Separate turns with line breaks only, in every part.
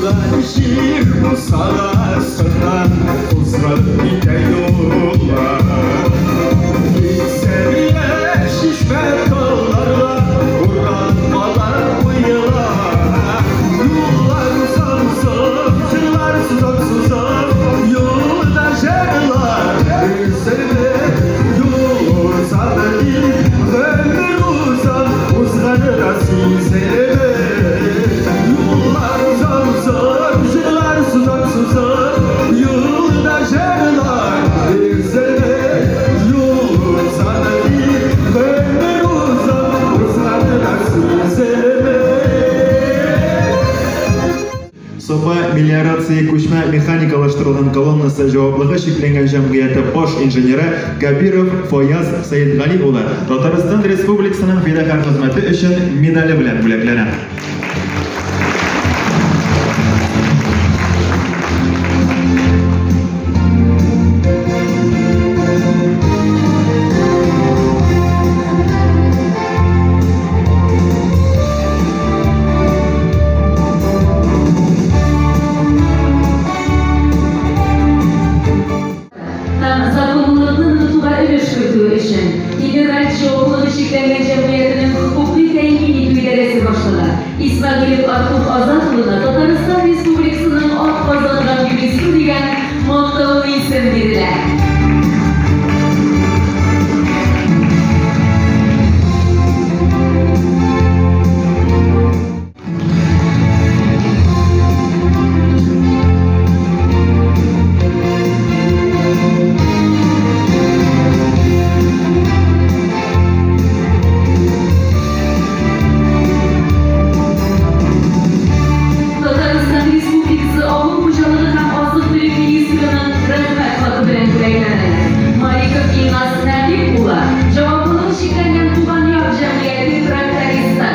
Юлда җир бусагасыннан узган китә юллар. Китсә чишмә тауларга уран кала уйлар. Юллар узам узам, җырлар сузам сузам, юлда җырлар өзелде. Юл узады дип, гомер узам, узганы да сизелде. Юллар узам узам, җырлар сузам сузам, юлда җырлар өзелде. Юл узады дип, гомер узам, узганы да сизелде.
Саба мелиорация күчмә механикалаштырылган колоннасы җаваплыгы чикләнгән җәмгыяте баш инженеры Кәбиров Фаяз Сәетгали улы Татарстан Республикасының фидакарь хезмәте өчен медале белән бүләкләнә.
Һәм законлылыкны ныгытуга өлеш кертү өчен Федераль җаваплылыгы чикләнгән җәмгыятенең хокукый тәэмин итү идарәсе башлыгы Исмәгыйлев Артур Азат улына Татарстан Республикасының атказанган юристы дигән мактаулы исем бирелә. Татарстан Республикасы Авыл хуҗалыгы һәм азык-төлек министрының Рәхмәт хаты белән бүләкләнә. Маликов Илназ Нәбип улы, җаваплылыгы чикләнгән Туган як җәмгыяте трактористы.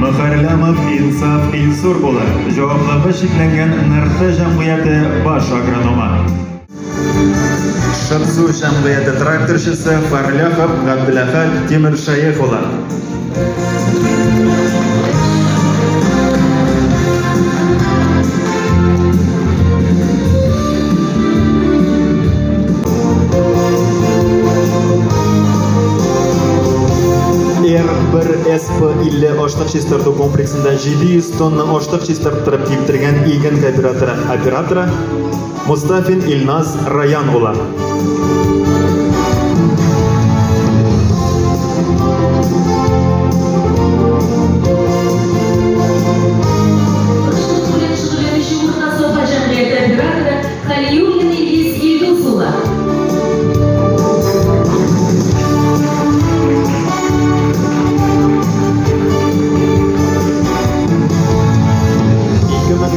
Мөхәрләмов Инсаф Илсур улы, җаваплылыгы чикләнгән Нырты җәмгыяте баш агрономы. Шытсу җәмгыяте тракторчысы Фәрляхов Габделәхәт Тимершәех улы. Р1СП50 ашлык чистарту комплексында 700 тонна ашлык чистарттырып киптергән иген кооператоры операторы Мостафин Илназ Раян улы.
Ашлык белән шөгыльләнүче Урта Сафа җәмгыяте операторы Хәлиуллин Илгиз Илдус улы.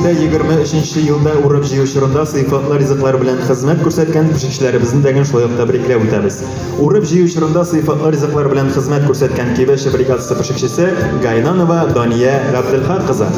2023 елда урып-җыю чорында сыйфатлы ризыклар белән хезмәт күрсәткән пешекчеләребезне дә шулай ук тәбрикләп үтәбез. Урып-җыю чорында сыйфатлы ризыклар белән хезмәт күрсәткән Кибәче бригадасы пешекчесе Гайнанова Дания Габделхак кызы.